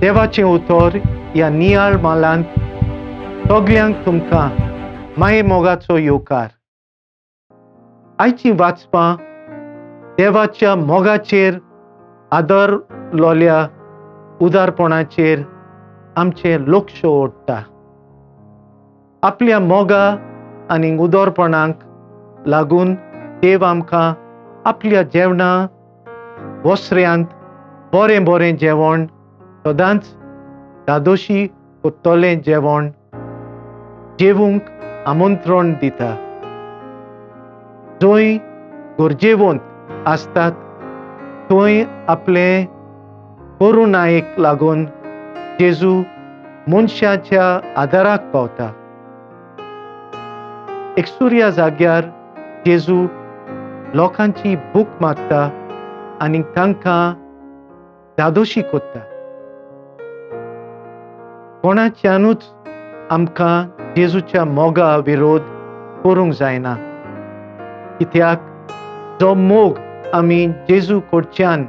देवाचें उतर ह्या नियाळ मालांत सगल्यांक तुमकां माये मोगाचो येवकार. आयचीं वाचपां देवाच्या मोगाचेर आदरलोल्या उदारपणाचेर आमचें लक्ष ओडटा. आपल्या मोगा आनी उदरपणाक लागून देव आमकां आपल्या जेवणा वसऱ्यांत बरें बरें जेवण, सदांच दादोशी कोत्तलें जेवण जेवूंक आमंत्रण दिता. जंय गरजेवंत आसतात थंय आपले करुणायेक लागून जेजू मनशाच्या आदाराक पावता. एकसुऱ्या जाग्यार जेजू लोकांची भूक मागता आनी तांकां धादोशी कोत्ता. कोणाच्यानूच आमकां जेजूच्या मोगा विरोध करूंक जायना, कित्याक जो मोग आमी जेजू कडच्यान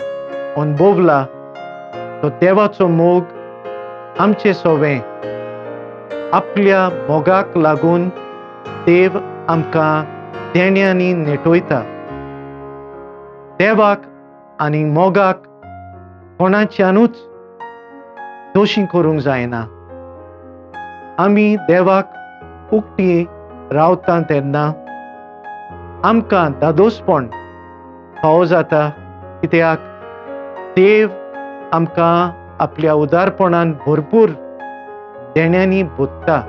अणभवला तो देवाचो मोग आमचे सोवें. आपल्या मोगाक लागून देव आमकां देण्यांनी नेटयता. देवाक आनी मोगाक कोणाच्यानूच दोशी करूंक जायना. आमी देवाक उकती रावता तेन्ना आमकां दादोसपण फावो जाता, कित्याक देव आमकां आपल्या उदारपणान भरपूर देण्यांनी भोत्ता.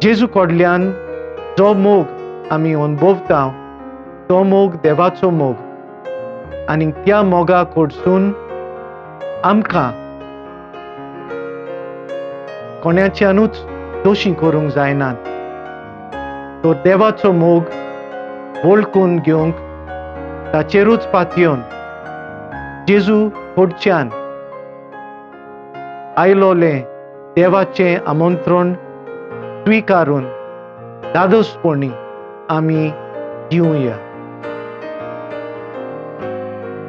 जेजू कडल्यान जो मोग आमी अणभवता तो मोग देवाचो मोग, आनी त्या मोगा कडसून आमकां कोणाच्यानूच दोशी करूंक जायनात. तो देवाचो मोग वळखून घेवंक ताचेरूच पातयेवन जेजू कडच्यान आयलोलें देवाचें आमंत्रण स्विकारून दादोसपणी आमी जिवया.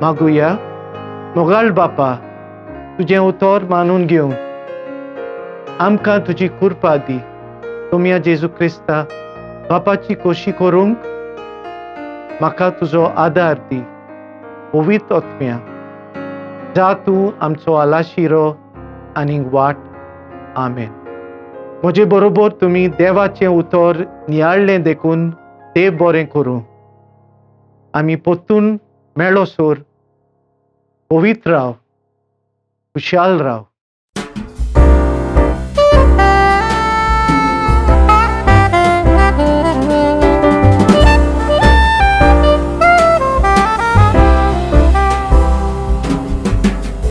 मागुया. मोगाळ बापा, तुजें उतर मानून घेवन आमकां तुजी कृपा दी. तुमया जेजू क्रिस्ता बापाची कोशी करूंक म्हाका तुजो आदार दी. पवित्र आत्म्या, जा तूं आमचो आलाशिरो आनी वाट. आमेन. म्हजे बरोबर तुमी देवाचें उतर नियाळ्ळें देखून देव बरें करूं. आमी परतून मेळोसर पवित्र राव, खुशाल राव.